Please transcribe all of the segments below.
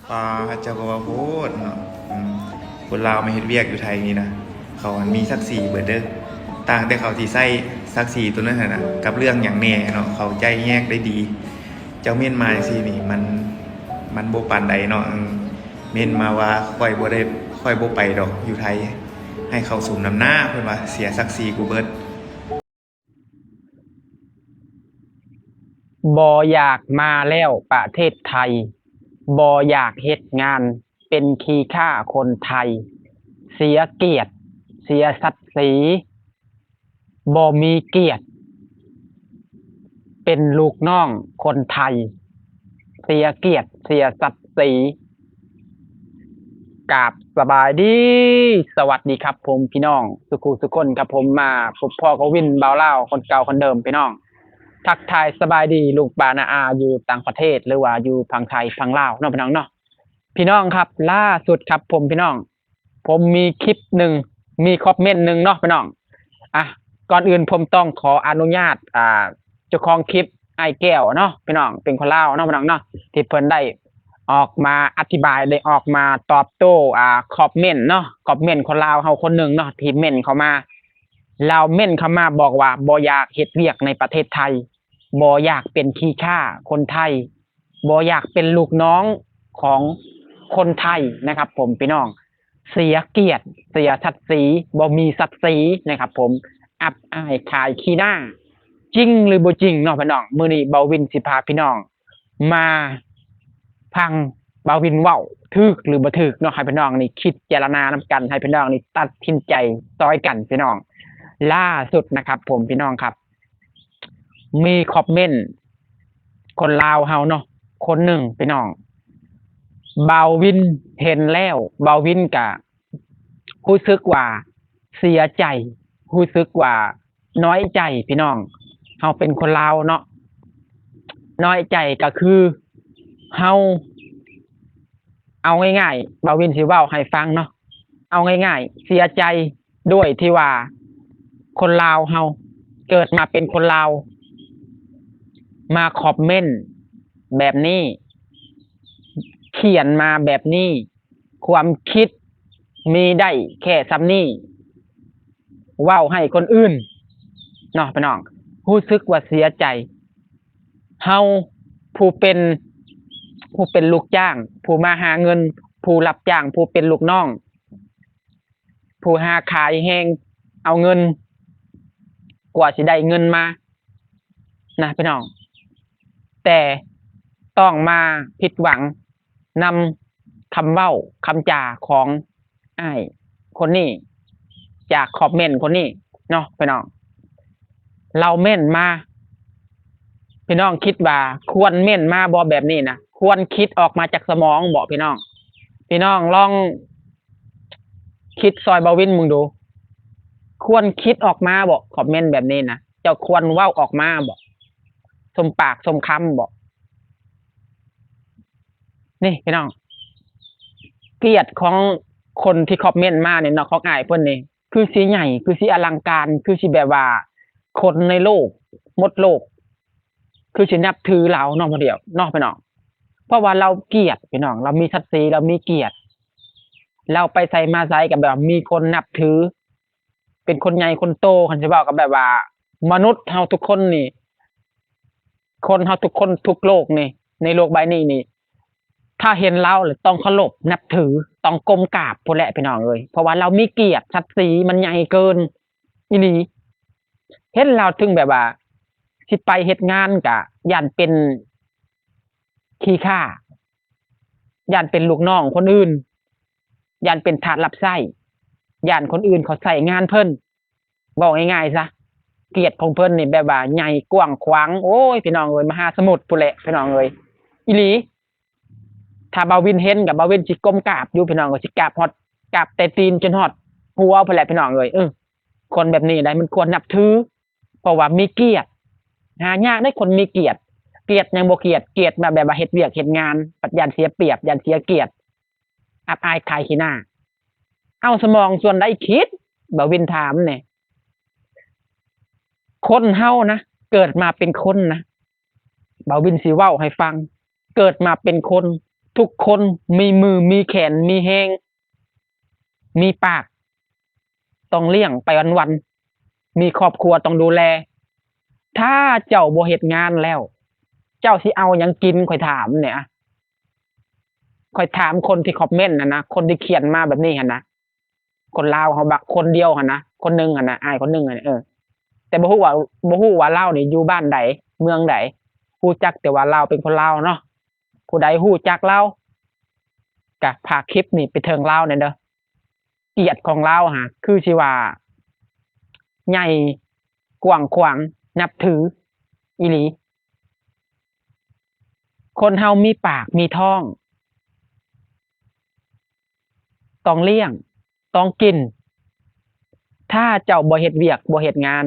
ປາ ເຈົ້າກໍເວົ້າໂພດເນາະ. ອືມ ຄົນລາວມາເຮັດວຽກຢູ່ໄທນີ້ນະ ເຂົາມັນມີສັກສີເບິດເດີ. ຕ່າງແຕ່ເຂົາຊິໃຊ້ສັກສີໂຕນັ້ນຫັ້ນນະ ກັບເລື່ອງຫຍັງແດ່ເນາະ ເຂົາໄຈ້ແຍກໄດ້ດີ. ເຈົ້າເມັ້ນມາຈັ່ງຊີ້ນີ້ ມັນ ມັນບໍ່ປານໃດເນາະ. ເອີ ເມັ້ນມາວ່າຂ້ອຍບໍ່ໄດ້ ຂ້ອຍບໍ່ໄປດອກຢູ່ໄທ ໃຫ້ເຂົາສົມນ້ຳໜ້າ ເພິ່ນວ່າ ເສຍສັກສີກູເບິດ. ບໍ່ຢາກມາແລ້ວປະເທດໄທ, ບໍ່ຢາກເຮັດງານ, ເປັນຂີ້ຂ້າຄົນໄທ, ເສຍກຽດ, ເສຍສັກສີ, ບໍ່ມີກຽດ, ເປັນລູກນ້ອງຄົນໄທ, ເສຍກຽດ, ເສຍສັກສີ. ກາບສະບາຍດີ ສະຫວັດດີຄັບຜົມ ພີ່ນ້ອງສຸຂູສຸຄົນຄັບຜົມ. ມາພົບພໍ້ກັບວິນ ບ່າວລາວ ຄົນເກົ່າຄົນເດີມ ພີ່ນ້ອງ. ທັກທາຍສະບາຍດີລຸງປ້ານ້າອາຢູ່ຕ່າງປະເທດ ຫຼືວ່າຢູ່ຝັ່ງໄທຝັ່ງລາວເນາະ ພີ່ນ້ອງເນາະ. ພີ່ນ້ອງຄັບ ລ່າສຸດຄັບຜົມ ພີ່ນ້ອງ ຜົມມີຄລິບໜຶ່ງ ມີຄອມເມັນໜຶ່ງເນາະ ພີ່ນ້ອງ. ອ່ະ ກ່ອນອື່ນຜົມຕ້ອງຂໍອະນຸຍາດ ອ່າ ເຈົ້າຂອງຄລິບ ອ້າຍແກ້ວເນາະ ພີ່ນ້ອງ ເປັນຄົນລາວເນາະ ພີ່ນ້ອງເນາະ ທີ່ເພິ່ນໄດ້ອອກມາອະທິບາຍ ໄດ້ອອກມາຕອບໂຕ້ ອ່າ ຄອມເມັນເນາະ ຄອມເມັນຄົນລາວເຮົາຄົນໜຶ່ງເນາະ ທີ່ເມັນເຂົ້າມາ. ລາວເມັນເຂົ້າມາບອກວ່າ ບໍ່ຢາກເຮັດວຽກໃນປະເທດໄທ, ບໍ່ຢາກເປັນຂີ້ຂ້າຄົນໄທ, ບໍ່ຢາກເປັນລູກນ້ອງຂອງຄົນໄທນະຄັບຜົມ ພີ່ນ້ອງ. ເສຍກຽດ ເສຍສັກສີ ບໍ່ມີສັກສີນະຄັບຜົມ. ອັບອາຍຂາຍຂີ້ໜ້າ ຈິງຫຼືບໍ່ຈິງເນາະ ພີ່ນ້ອງ. ມື້ນີ້ບ່າວວິນຊິພາພີ່ນ້ອງມາຟັງບ່າວວິນເວົ້າ ຖືກຫຼືບໍ່ຖືກເນາະ ໃຫ້ພີ່ນ້ອງນີ້ພິຈາລະນານຳກັນ ໃຫ້ພີ່ນ້ອງນີ້ຕັດສິນໃຈຊ່ອຍກັນ ພີ່ນ້ອງ. ລ່າສຸດນະຄັບຜົມ ພີ່ນ້ອງຄັບ ມີຄອມເມັນຄົນລາວເຮົາເນາະ ຄົນໜຶ່ງ ພີ່ນ້ອງ ບ່າວວິນເຫັນແລ້ວ ບ່າວວິນກະຮູ້ສຶກວ່າເສຍໃຈ ຮູ້ສຶກວ່ານ້ອຍໃຈ ພີ່ນ້ອງ. ເຮົາເປັນຄົນລາວເນາະ ນ້ອຍໃຈກະຄືເຮົາ ເອົາງ່າຍໆ ບ່າວວິນຊິເວົ້າໃຫ້ຟັງເນາະ ເອົາງ່າຍໆ ເສຍໃຈດ້ວຍທີ່ວ່າຄົນລາວເຮົາເກີດມາເປັນຄົນລາວ ມາຄອມເມັນແບບນີ້ ຂຽນມາແບບນີ້ ຄວາມຄິດມີໄດ້ແຄ່ສ່ຳນີ້ ເວົ້າໃຫ້ຄົນອື່ນເນາະ ພີ່ນ້ອງ ຮູ້ສຶກວ່າເສຍໃຈ. ເຮົາຜູ້ເປັນ ຜູ້ເປັນລູກຈ້າງ ຜູ້ມາຫາເງິນ ຜູ້ຮັບຈ້າງ ຜູ້ເປັນລູກນ້ອງ ຜູ້ຫາຂາຍແຮງເອົາເງິນ ກວ່າຊິໄດ້ເງິນມານະ ພີ່ນ້ອງ ແຕ່ຕ້ອງມາຜິດຫວັງນຳຄຳເວົ້າຄຳຈາຂອງອ້າຍຄົນນີ້ ຈາກຄອມເມັນຄົນນີ້ເນາະ ພີ່ນ້ອງ. ລາວເມັນມາ ພີ່ນ້ອງຄິດວ່າຄວນເມັນມາບໍ່ແບບນີ້ນະ? ຄວນຄິດອອກມາຈາກສະໝອງບໍ່ ພີ່ນ້ອງ? ພີ່ນ້ອງລອງຄິດຊ່ອຍບ່າວວິນເບິ່ງດູ ຄວນຄິດອອກມາບໍ່ ຄອມເມັນແບບນີ້ນະ? ເຈົ້າຄວນເວົ້າອອກມາບໍ່ ສົມປາກສົມຄຳບໍ່? ນີ້ພີ່ນ້ອງ ກຽດຂອງຄົນທີ່ຄອມເມັນມານີ້ເນາະ ຂອງອ້າຍເພິ່ນນີ້ ຄືຊິໃຫຍ່ ຄືຊິອະລັງການ ຄືຊິແບບວ່າຄົນໃນໂລກ ໝົດໂລກ ຄືຊິນັບຖືລາວເນາະ ບໍ່ດຽວເນາະ ພີ່ນ້ອງ. ເພາະວ່າລາວກຽດ ພີ່ນ້ອງ ລາວມີສັກສີ ລາວມີກຽດ ລາວໄປໃສມາໃສກໍແບບວ່າມີຄົນນັບຖື ເປັນຄົນໃຫຍ່ຄົນໂຕ ຄັນຊິເວົ້າກໍແບບວ່າມະນຸດເຮົາທຸກຄົນນີ້ ຄົນເຮົາທຸກຄົນທຸກໂລກນີ້ ໃນໂລກໃບນີ້ນີ້ ຖ້າເຫັນລາວແລ້ວຕ້ອງເຄົາລົບນັບຖື ຕ້ອງກົ້ມກາບພຸ້ນແຫຼະ ພີ່ນ້ອງເອີຍ ເພາະວ່າລາວມີກຽດ ສັກສີມັນໃຫຍ່ເກີນອີ່ຫຼີ. ເຫັນລາວເຖິງແບບວ່າຊິໄປເຮັດງານກະຢ້ານເປັນຂີ້ຂ້າ ຢ້ານເປັນລູກນ້ອງຄົນອື່ນ ຢ້ານເປັນທາດຮັບໃຊ້ ຢ້ານຄົນອື່ນເຂົາໃຊ້ງານເພິ່ນ. ເວົ້າງ່າຍໆຊະ ກຽດຂອງເພິ່ນນີ້ແບບວ່າໃຫຍ່ກວ້າງຂວາງ ໂອ້ຍ ພີ່ນ້ອງເອີຍ ມະຫາສະໝຸດພຸ້ນແຫຼະ ພີ່ນ້ອງເອີຍ ອີ່ຫຼີ. ຖ້າບ່າວວິນເຫັນກໍ ບ່າວວິນຊິກົ້ມກາບຢູ່ ພີ່ນ້ອງເອີຍ ຊິກາບຮອດ ກາບແຕ່ຕີນຈົນຮອດຫົວພຸ້ນແຫຼະ ພີ່ນ້ອງເອີຍ. ເອີ ຄົນແບບນີ້ໄດ໋ມັນຄວນນັບຖື ເພາະວ່າມີກຽດ ຫາຍາກເດ້ ຄົນມີກຽດ. ກຽດຫຍັງບໍ່ກຽດ ກຽດມາແບບວ່າເຮັດວຽກເຮັດງານ ບັດຢ້ານເສຍປຽບ ຢ້ານເສຍກຽດ ອັບອາຍຂາຍຂີ້ໜ້າ. ເອົາສະໝອງສ່ວນໃດຄິດ ບ່າວວິນຖາມແດ່. ຄົນເຮົານະ ເກີດມາເປັນຄົນນະ ບ່າວວິນຊິເວົ້າໃຫ້ຟັງ ເກີດມາເປັນຄົນ ທຸກຄົນມີມື ມີແຂນ ມີແຮງ ມີປາກ ຕ້ອງລ້ຽງໄປວັນໆ ມີຄອບຄົວຕ້ອງດູແລ. ຖ້າເຈົ້າບໍ່ເຮັດງານແລ້ວ ເຈົ້າຊິເອົາຫຍັງກິນ? ຂ້ອຍຖາມແດ່. ຂ້ອຍຖາມຄົນທີ່ຄອມເມັນຫັ້ນນະ ຄົນທີ່ຂຽນມາແບບນີ້ຫັ້ນນະ. ຄົນລາວເຮົາບັກຄົນດຽວຫັ້ນນະ ຄົນໜຶ່ງຫັ້ນນະ ອ້າຍຄົນໜຶ່ງຫັ້ນ ເອີ ແຕ່ບໍ່ຮູ້ວ່າ ບໍ່ຮູ້ວ່າລາວນີ້ຢູ່ບ້ານໃດ ເມືອງໃດ ຮູ້ຈັກແຕ່ວ່າລາວເປັນຄົນລາວເນາະ. ຜູ້ໃດຮູ້ຈັກລາວ ກະຝາກຄລິບນີ້ໄປເຖິງລາວແດ່ເດີ. ກຽດຂອງລາວຫາ ຄືຊິວ່າໃຫຍ່ກວ້າງຂວາງ ນັບຖືອີ່ຫຼີ. ຄົນເຮົາມີປາກມີທ້ອງ ຕ້ອງລ້ຽງ ຕ້ອງກິນ. ຖ້າເຈົ້າບໍ່ເຮັດວຽກ ບໍ່ເຮັດງານ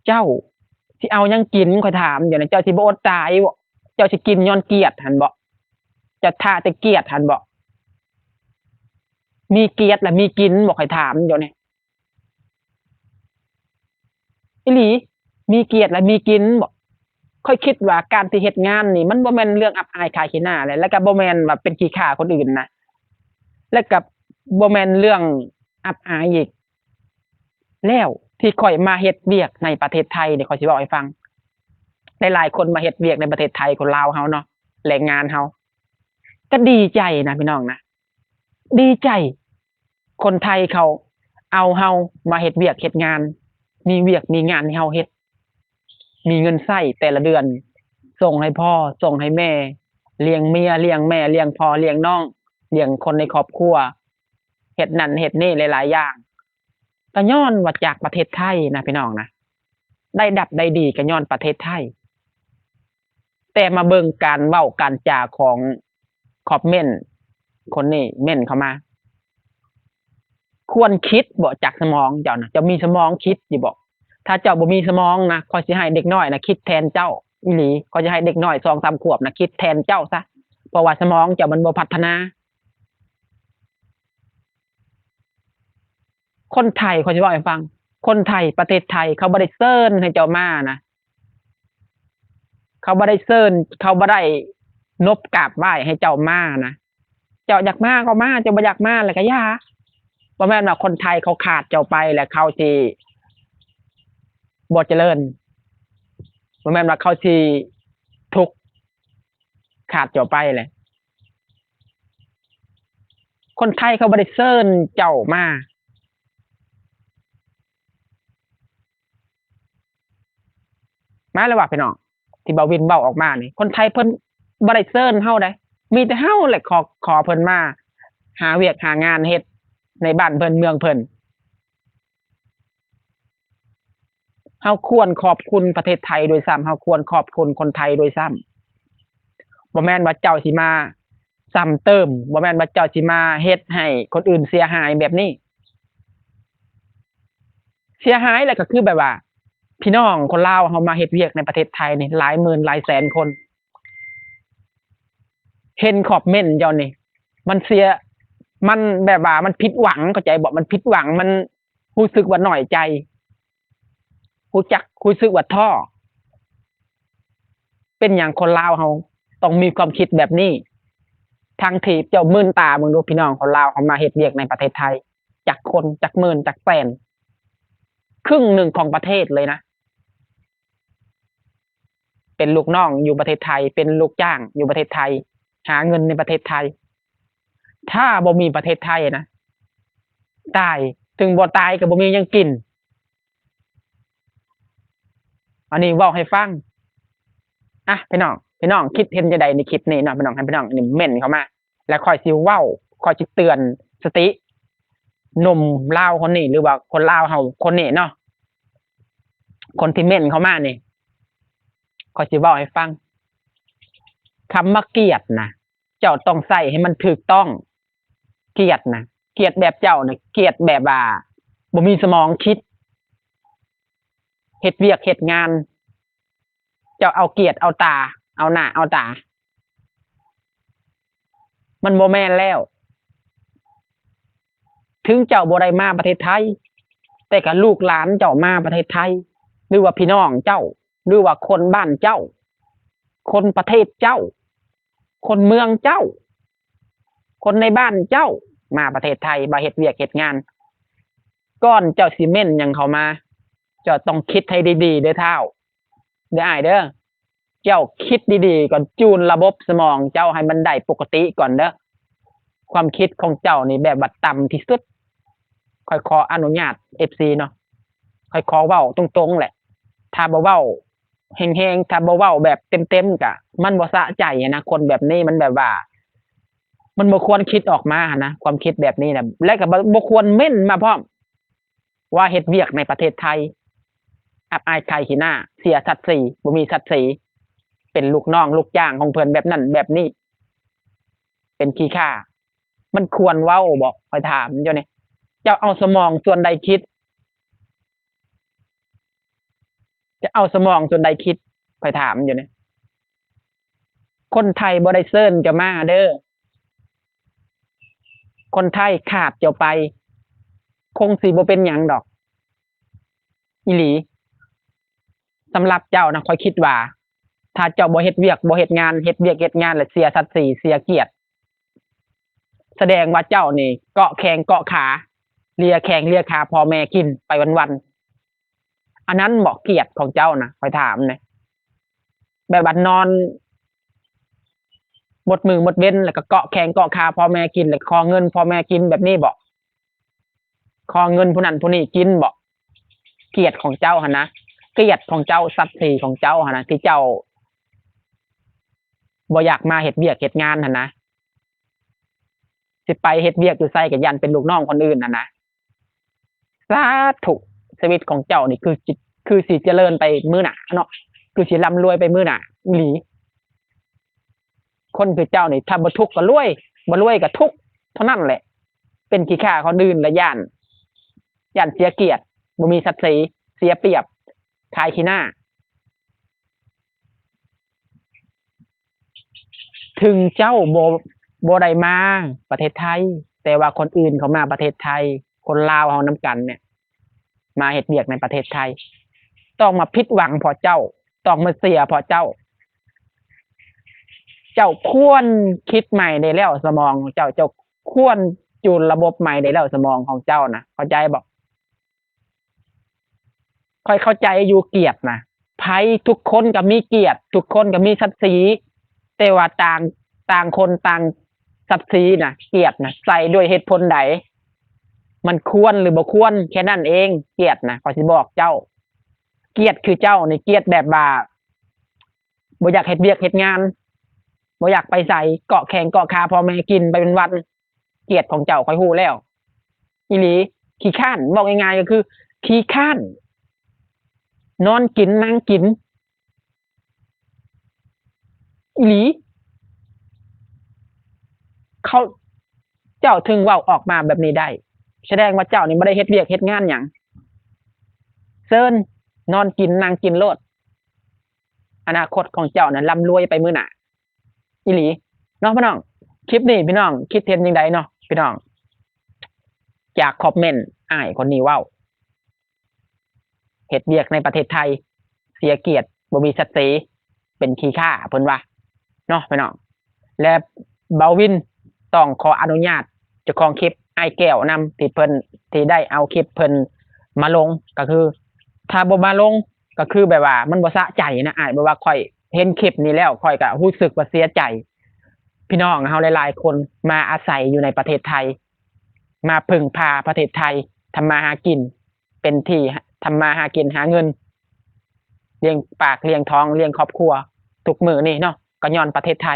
ເຈົ້າຊິເອົາຫຍັງກິນ? ຂ້ອຍຖາມຢູ່ນະ ເຈົ້າຊິບໍ່ອົດຕາຍບໍ? ເຈົ້າຊິກິນຍ້ອນກຽດຫັ້ນບໍ? ເຈົ້າຖ້າແຕ່ກຽດຫັ້ນບໍ? ມີກຽດລະມີກິນບໍ? ຂ້ອຍຖາມຢູ່ນີ້ ອີ່ຫຼີ ມີກຽດລະມີກິນບໍ? ຂ້ອຍຄິດວ່າການທີ່ເຮັດງານນີ້ ມັນບໍ່ແມ່ນເລື່ອງອັບອາຍຂາຍຂີ້ໜ້າເລີຍ ແລະກະບໍ່ແມ່ນວ່າເປັນຂີ້ຂ້າຄົນອື່ນນະ ແລະກະບໍ່ແມ່ນເລື່ອງອັບອາຍອີກ. ແລ້ວທີ່ຂ້ອຍມາເຮັດວຽກໃນປະເທດໄທນີ້ ຂ້ອຍຊິເວົ້າໃຫ້ຟັງ ຫຼາຍໆຄົນມາເຮັດວຽກໃນປະເທດໄທ ຄົນລາວເຮົາເນາະ ແຮງງານເຮົາ ກະດີໃຈນະພີ່ນ້ອງນະ ດີໃຈ. ຄົນໄທເຂົາເອົາເຮົາມາເຮັດວຽກເຮັດງານ ມີວຽກມີງານໃຫ້ເຮົາເຮັດ ມີເງິນໃຊ້ແຕ່ລະເດືອນ ສົ່ງໃຫ້ພໍ່ ສົ່ງໃຫ້ແມ່ ລ້ຽງເມຍ ລ້ຽງແມ່ ລ້ຽງພໍ່ ລ້ຽງນ້ອງ ລ້ຽງຄົນໃນຄອບຄົວ ເຮັດນັ້ນເຮັດນີ້ຫຼາຍໆຢ່າງ ກະຍ້ອນວ່າຈາກປະເທດໄທນະພີ່ນ້ອງນະ ໄດ້ດັບໄດ້ດີກະຍ້ອນປະເທດໄທ. ແຕ່ມາເບິ່ງການເວົ້າການຈາຂອງຄອມເມັນ ຄົນນີ້ເມັນເຂົ້າມາ ຄວນຄິດບໍ? ຈາກສະໝອງເຈົ້ານະ ເຈົ້າມີສະໝອງຄິດຢູ່ບໍ? ຖ້າເຈົ້າບໍ່ມີສະໝອງນະ ຂ້ອຍຊິໃຫ້ເດັກນ້ອຍນະຄິດແທນເຈົ້າອີ່ຫຼີ ຂ້ອຍຊິໃຫ້ເດັກນ້ອຍສອງສາມຂວບນະຄິດແທນເຈົ້າຊະ ເພາະວ່າສະໝອງເຈົ້າມັນບໍ່ພັດທະນາ. ຄົນໄທ ຂ້ອຍຊິເວົ້າໃຫ້ຟັງ ຄົນໄທ ປະເທດໄທ ເຂົາບໍ່ໄດ້ເຊີນໃຫ້ເຈົ້າມານະ ເຂົາບໍ່ໄດ້ເຊີນ ເຂົາບໍ່ໄດ້ນົບກາບໄຫວ້ໃຫ້ເຈົ້າມານະ. ເຈົ້າຢາກມາກໍມາ ເຈົ້າບໍ່ຢາກມາແລ້ວກໍຢ່າ. ບໍ່ແມ່ນວ່າຄົນໄທເຂົາຂາດເຈົ້າໄປແລ້ວເຂົາຊິບໍ່ຈະເລີນ, ບໍ່ແມ່ນວ່າເຂົາຊິທຸກຂາດເຈົ້າໄປແຫຼະ. ຄົນໄທເຂົາບໍ່ໄດ້ເຊີນເຈົ້າມາ. ມາແລ້ວວ່າພີ່ນ້ອງ ທີ່ບ່າວວິນເວົ້າອອກມານີ້ ຄົນໄທເພິ່ນບໍ່ໄດ້ເຊີນເຮົາໃດ, ມີແຕ່ເຮົາແຫຼະຂໍ ຂໍເພິ່ນມາຫາວຽກຫາງານເຮັດໃນບ້ານເພິ່ນເມືອງເພິ່ນ. ເຮົາຄວນຂອບຄຸນປະເທດໄທດ້ວຍຊ້ຳ, ເຮົາຄວນຂອບຄຸນຄົນໄທດ້ວຍຊ້ຳ. ບໍ່ແມ່ນວ່າເຈົ້າຊິມາຊ້ຳເຕີມ, ບໍ່ແມ່ນວ່າເຈົ້າຊິມາເຮັດໃຫ້ຄົນອື່ນເສຍຫາຍແບບນີ້. ເສຍຫາຍແລ້ວກໍຄືແບບວ່າ ພີ່ນ້ອງຄົນລາວເຮົາມາເຮັດວຽກໃນປະເທດໄທນີ້ຫຼາຍໝື່ນຫຼາຍແສນຄົນ, ເຫັນຄອມເມັນເຈົ້ານີ້ ມັນເສຍ ມັນແບບວ່າມັນຜິດຫວັງ ເຂົ້າໃຈບໍ່? ມັນຜິດຫວັງ ມັນຮູ້ສຶກວ່ານ້ອຍໃຈ ຮູ້ຈັກ ຮູ້ສຶກວ່າທໍ້. ເປັນຫຍັງຄົນລາວເຮົາຕ້ອງມີຄວາມຄິດແບບນີ້? ທັງທີ່ເຈົ້າມື່ນຕາເບິ່ງດູ ພີ່ນ້ອງຄົນລາວເຮົາມາເຮັດວຽກໃນປະເທດໄທ ຈັກຄົນ ຈັກໝື່ນ ຈັກແສນ, ຄຶ່ງໜຶ່ງຂອງປະເທດເລີຍນະ ເປັນລູກນ້ອງຢູ່ປະເທດໄທ, ເປັນລູກຈ້າງຢູ່ປະເທດໄທ, ຫາເງິນໃນປະເທດໄທ. ຖ້າບໍ່ມີປະເທດໄທນະ ຕາຍ, ເຖິງບໍ່ຕາຍກໍບໍ່ມີຫຍັງກິນ. ອັນນີ້ເວົ້າໃຫ້ຟັງ. ອ່ະ ພີ່ນ້ອງ, ພີ່ນ້ອງຄິດເຫັນຈັ່ງໃດໃນຄລິບນີ້ເນາະ ພີ່ນ້ອງ? ໃຫ້ພີ່ນ້ອງນີ້ເມັ້ນເຂົ້າມາ ແລ້ວຂ້ອຍຊິເວົ້າ, ຂ້ອຍຊິເຕືອນສະຕິໜຸ່ມລາວຄົນນີ້ ຫຼືວ່າຄົນລາວເຮົາຄົນນີ້ເນາະ, ຄົນທີ່ເມັ້ນເຂົ້າມານີ້. ຂ້ອຍຊິເວົ້າໃຫ້ຟັງ, ຄຳວ່າກຽດນະ ເຈົ້າຕ້ອງໃຊ້ໃຫ້ມັນຖືກຕ້ອງ. ກຽດນະ ກຽດແບບເຈົ້ານະ ກຽດແບບວ່າບໍ່ມີສະໝອງຄິດ ເຮັດວຽກເຮັດງານ ເຈົ້າເອົາກຽດເອົາຕາ ເອົາໜ້າເອົາຕາ ມັນບໍ່ແມ່ນແລ້ວ. ເຖິງເຈົ້າບໍ່ໄດ້ມາປະເທດໄທ ແຕ່ກໍລູກຫຼານເຈົ້າມາປະເທດໄທ ຫຼືວ່າພີ່ນ້ອງເຈົ້າ ຫຼືວ່າຄົນບ້ານເຈົ້າ ຄົນປະເທດເຈົ້າ ຄົນເມືອງເຈົ້າ ຄົນໃນບ້ານເຈົ້າ ມາປະເທດໄທ ມາເຮັດວຽກເຮັດງານ. ກ່ອນເຈົ້າຊິເມັ້ນຫຍັງເຂົ້າມາ ເຈົ້າຕ້ອງຄິດໃຫ້ດີໆເດີທ້າວ ເດີອ້າຍເດີ. ເຈົ້າຄິດດີໆກ່ອນ ຈູນລະບົບສະໝອງເຈົ້າໃຫ້ມັນໄດ້ປົກກະຕິກ່ອນເດີ. ຄວາມຄິດຂອງເຈົ້ານີ້ແບບວ່າຕ່ຳທີ່ສຸດ. ຂ້ອຍຂໍອະນຸຍາດເອັຟຊີເນາະ ຂ້ອຍຂໍເວົ້າຕົງໆແຫຼະ. ຖ້າບໍ່ເວົ້າແຮງໆ ຖ້າບໍ່ເວົ້າແບບເຕັມໆ ກະມັນບໍ່ສະໃຈຫັ້ນນະ. ຄົນແບບນີ້ມັນແບບວ່າ ມັນບໍ່ຄວນຄິດອອກມາຫັ້ນນະ ຄວາມຄິດແບບນີ້ນະ. ແລະກະບໍ່ ບໍ່ຄວນເມັ້ນມາພ້ອມ ວ່າເຮັດວຽກໃນປະເທດໄທ ອັບອາຍຂາຍຂີ້ໜ້າ ເສຍສັກສີ ບໍ່ມີສັກສີ ເປັນລູກນ້ອງລູກຈ້າງຂອງເພິ່ນແບບນັ້ນແບບນີ້ ເປັນຂີ້ຂ້າ. ມັນຄວນເວົ້າບໍ່? ຂ້ອຍຖາມເຈົ້ານີ້. ເຈົ້າເອົາສະໝອງສ່ວນໃດຄິດ? ຈະເອົາສະໝອງສ່ວນໃດຄິດ? ຂ້ອຍຖາມຢູ່ນີ້. ຄົນໄທບໍ່ໄດ້ເຊີນເຈົ້າມາເດີ. ຄົນໄທຂາດເຈົ້າໄປ ຄົງຊິບໍ່ເປັນຫຍັງດອກ ອີ່ຫຼີ. ສຳລັບເຈົ້ານະ ຂ້ອຍຄິດວ່າ ຖ້າເຈົ້າບໍ່ເຮັດວຽກ ບໍ່ເຮັດງານ ເຮັດວຽກເຮັດງານແລ້ວເສຍສັກສີ ເສຍກຽດ ສະແດງວ່າເຈົ້ານີ້ເກາະແຂ້ງເກາະຂາ ເລຍແຂ້ງເລຍຂາພໍ່ແມ່ກິນໄປວັນໆ. ອັນນັ້ນເບາະກຽດຂອງເຈົ້ານະ? ຂ້ອຍຖາມແດ່. ແບບວ່ານອນໝົດມື້ໝົດເວັນ ແລ້ວກໍເກາະແຂ້ງເກາະຂາພໍ່ແມ່ກິນ ແລ້ວກໍຂໍເງິນພໍ່ແມ່ກິນແບບນີ້ເບາະ? ຂໍເງິນຜູ້ນັ້ນຜູ້ນີ້ກິນເບາະ? ກຽດຂອງເຈົ້າຫັ້ນນະ ກຽດຂອງເຈົ້າ ສັກສີຂອງເຈົ້າຫັ້ນນະ ທີ່ເຈົ້າບໍ່ຢາກມາເຮັດວຽກເຮັດງານຫັ້ນນະ. ຊິໄປເຮັດວຽກຢູ່ໃສກໍຢ້ານເປັນລູກນ້ອງຄົນອື່ນຫັ້ນນະ. ສາທຸ ຊີວິດຂອງເຈົ້ານີ້ຄືຊິ ຄືຊິຈະເລີນໄປມື້ໜ້າເນາະ ຄືຊິລ່ຳລວຍໄປມື້ໜ້າອີ່ຫຼີ. ຄົນຄືເຈົ້ານີ້ ຖ້າບໍ່ທຸກກໍລວຍ ບໍ່ລວຍກໍທຸກເທົ່ານັ້ນແຫຼະ. ເປັນຂີ້ຂ້າຄົນອື່ນລະຢ້ານ ຢ້ານເສຍກຽດ ບໍ່ມີສັກສີ ເສຍປຽບ ຂາຍຂີ້ໜ້າ. ເຖິງເຈົ້າບໍ່ ບໍ່ໄດ້ມາປະເທດໄທ ແຕ່ວ່າຄົນອື່ນເຂົາມາປະເທດໄທ ຄົນລາວເຮົານຳກັນເນຍ ມາເຮັດວຽກໃນປະເທດໄທ ຕ້ອງມາຜິດຫວັງເພາະເຈົ້າ ຕ້ອງມາເສຍເພາະເຈົ້າ. ເຈົ້າຄວນຄິດໃໝ່ໄດ້ແລ້ວສະໝອງຂອງເຈົ້າ ເຈົ້າຄວນຈູນລະບົບໃໝ່ໄດ້ແລ້ວສະໝອງຂອງເຈົ້ານະ ເຂົ້າໃຈບໍ່? ຂ້ອຍເຂົ້າໃຈຢູ່ກຽດນະ ໃຜທຸກຄົນກໍມີກຽດ ທຸກຄົນກໍມີສັກສີ ແຕ່ວ່າຕ່າງ ຕ່າງຄົນຕ່າງສັກສີນະ ກຽດນະ ໃສ່ດ້ວຍເຫດຜົນໃດ? ມັນຄວນຫຼືບໍ່ຄວນ ແຄ່ນັ້ນເອງ. ກຽດນະ ຂ້ອຍຊິບອກເຈົ້າ ກຽດຄືເຈົ້ານີ້ ກຽດແບບວ່າບໍ່ຢາກເຮັດວຽກເຮັດງານ ບໍ່ຢາກໄປໃສ ເກາະແຂ້ງເກາະຂາພໍ່ແມ່ກິນໄປວັນໆ. ກຽດຂອງເຈົ້າຂ້ອຍຮູ້ແລ້ວ ອີ່ຫຼີ. ຂີ້ຄ້ານ ເວົ້າງ່າຍໆກໍຄືຂີ້ຄ້ານ ນອນກິນນັ່ງກິນ ອີ່ຫຼີ. ເຂົາເຈົ້າເຖິງເວົ້າອອກມາແບບນີ້ໄດ້ ສະແດງວ່າເຈົ້ານີ້ບໍ່ໄດ້ເຮັດວຽກເຮັດງານຫຍັງ. ເຊີນ ນອນກິນນັ່ງກິນໂລດ. ອະນາຄົດຂອງເຈົ້ານັ້ນລ່ຳລວຍໄປມື້ໜ້າ ອີ່ຫຼີເນາະພີ່ນ້ອງ. ຄລິບນີ້ພີ່ນ້ອງຄິດເຫັນຈັ່ງໃດເນາະພີ່ນ້ອງ? ຈາກຄອມເມັນອ້າຍຄົນນີ້ເວົ້າ ເຮັດວຽກໃນປະເທດໄທ ເສຍກຽດ ບໍ່ມີສັກສີ ເປັນຂີ້ຂ້າ ເພິ່ນວ່າເນາະພີ່ນ້ອງ. ແລະ ເບົາວິນຕ້ອງຂໍອະນຸຍາດເຈົ້າຂອງຄລິບ ອ້າຍແກ້ວນຳ ທີ່ເພິ່ນ ທີ່ໄດ້ເອົາຄລິບເພິ່ນມາລົງ ກໍຄືຖ້າບໍ່ມາລົງ ກໍຄືແບບວ່າມັນບໍ່ສະໃຈນະອ້າຍ. ແບບວ່າຂ້ອຍເຫັນຄລິບນີ້ແລ້ວ ຂ້ອຍກໍຮູ້ສຶກວ່າເສຍໃຈ. ພີ່ນ້ອງເຮົາຫຼາຍໆຄົນມາອາໄສຢູ່ໃນປະເທດໄທ ມາເພິ່ງພາປະເທດໄທ ທຳມາຫາກິນ ເປັນທີ່ທຳມາຫາກິນຫາເງິນ ລ້ຽງປາກລ້ຽງທ້ອງ ລ້ຽງຄອບຄົວທຸກມື້ນີ້ເນາະ ກໍຍ້ອນປະເທດໄທ.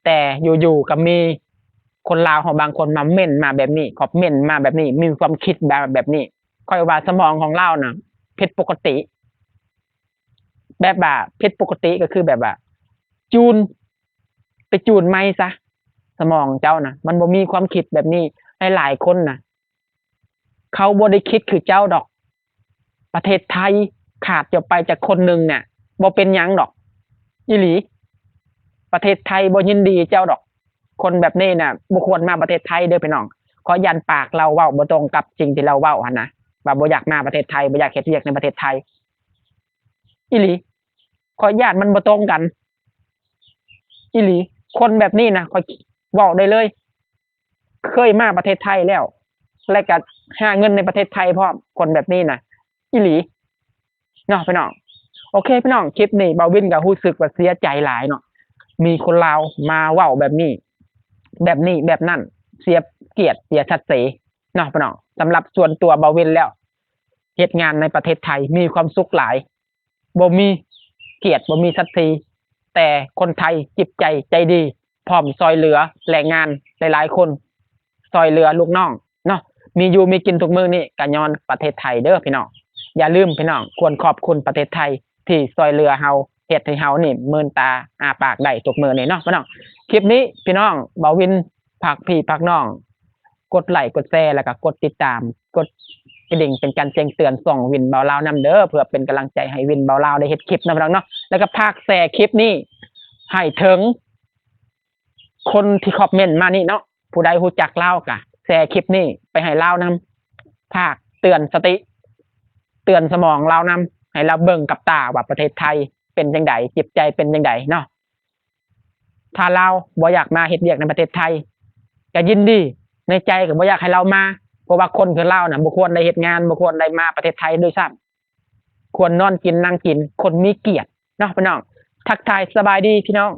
ແຕ່ຢູ່ໆກໍມີຄົນລາວເຮົາບາງຄົນມາເມັ້ນມາແບບນີ້ ຄອມເມັນມາແບບນີ້ ມີຄວາມຄິດແບບ ແບບນີ້. ຂ້ອຍວ່າສະໝອງຂອງລາວນະຜິດປົກກະຕິ ແບບວ່າຜິດປົກກະຕິ ກໍຄືແບບວ່າຈູນ ໄປຈູນໃໝ່ຊະ ສະໝອງເຈົ້ານະ ມັນບໍ່ມີຄວາມຄິດແບບນີ້. ຫຼາຍໆຄົນນະ ເຂົາບໍ່ໄດ້ຄິດຄືເຈົ້າດອກ. ປະເທດໄທຂາດເຈົ້າໄປຈັກຄົນໜຶ່ງນະ ບໍ່ເປັນຫຍັງດອກ ອີ່ຫຼີ. ປະເທດໄທບໍ່ຍິນດີເຈົ້າດອກ. ຄົນແບບນີ້ນະ ບໍ່ຄວນມາປະເທດໄທເດີພີ່ນ້ອງ. ຂໍຢ້ານປາກລາວເວົ້າບໍ່ຕົງກັບສິ່ງທີ່ລາວເວົ້າຫັ້ນນະ ວ່າບໍ່ຢາກມາປະເທດໄທ ບໍ່ຢາກເຮັດວຽກໃນປະເທດໄທ ອີ່ຫຼີ. ຂໍຢ້ານມັນບໍ່ຕົງກັນ ອີ່ຫຼີ. ຄົນແບບນີ້ນະ ຂ້ອຍເວົ້າໄດ້ເລີຍ ເຄີຍມາປະເທດໄທແລ້ວ ແລະກະຫາເງິນໃນປະເທດໄທພ້ອມ. ຄົນແບບນີ້ນະ ອີ່ຫຼີເນາະພີ່ນ້ອງ. ໂອເຄພີ່ນ້ອງ ຄລິບນີ້ບ່າວວິນກໍຮູ້ສຶກວ່າເສຍໃຈຫຼາຍເນາະ ມີຄົນລາວມາເວົ້າແບບນີ້ ແບບນີ້ແບບນັ້ນ ເສຍກຽດເສຍສັກສີເນາະພີ່ນ້ອງ. ສຳລັບສ່ວນຕົວບ່າວວິນແລ້ວ ເຮັດງານໃນປະເທດໄທມີຄວາມສຸກຫຼາຍ ບໍ່ມີກຽດ ບໍ່ມີສັກສີ ແຕ່ຄົນໄທຈິດໃຈໃຈດີ ພ້ອມຊ່ອຍເຫຼືອແຮງງານຫຼາຍໆຄົນ ຊ່ອຍເຫຼືອລູກນ້ອງເນາະ ມີຢູ່ມີກິນທຸກມື້ນີ້ກໍຍ້ອນປະເທດໄທເດີພີ່ນ້ອງ. ຢ່າລືມພີ່ນ້ອງ ຄວນຂອບຄຸນປະເທດໄທທີ່ຊ່ອຍເຫຼືອເຮົາ ເຮັດໃຫ້ເຮົານີ້ມືນຕາອ້າປາກໄດ້ທຸກມື້ນີ້ເນາະພີ່ນ້ອງ. ຄລິບນີ້ພີ່ນ້ອງ ບ່າວວິນຝາກພີ່ຝາກນ້ອງ ກົດໄລກົດແຊ ແລ້ວກໍກົດຕິດຕາມ ກົດກະດິ່ງເປັນການແຈ້ງເຕືອນຊ່ອງວິນເບົາລາວນຳເດີ ເພື່ອເປັນກຳລັງໃຈໃຫ້ວິນເບົາລາວໄດ້ເຮັດຄລິບເນາະພີ່ນ້ອງເນາະ. ແລ້ວກໍຝາກແຊຄລິບນີ້ໃຫ້ເຖິງຄົນທີ່ຄອມເມັນມານີ້ເນາະ ຜູ້ໃດຮູ້ຈັກລາວກໍແຊຄລິບນີ້ໄປໃຫ້ລາວນຳ ຝາກເຕືອນສະຕິ ເຕືອນສະໝອງລາວນຳ ໃຫ້ລາວເບິ່ງກັບຕາວ່າປະເທດໄທເປັນຈັ່ງໃດ ຈິດໃຈເປັນຈັ່ງໃດເນາະ. ຖ້າລາວບໍ່ຢາກມາເຮັດວຽກໃນປະເທດໄທ ກໍຍິນດີ ໃນໃຈກໍບໍ່ຢາກໃຫ້ລາວມາ ເພາະວ່າຄົນຄືລາວນະ ບໍ່ຄວນໄດ້ເຮັດງານ ບໍ່ຄວນໄດ້ມາປະເທດໄທດ້ວຍຊ້ຳ ຄວນນອນກິນນັ່ງກິນ ຄົນມີກຽດເນາະພີ່ນ້ອງ. ທັກທາຍສະບາຍດີພີ່ນ້ອງ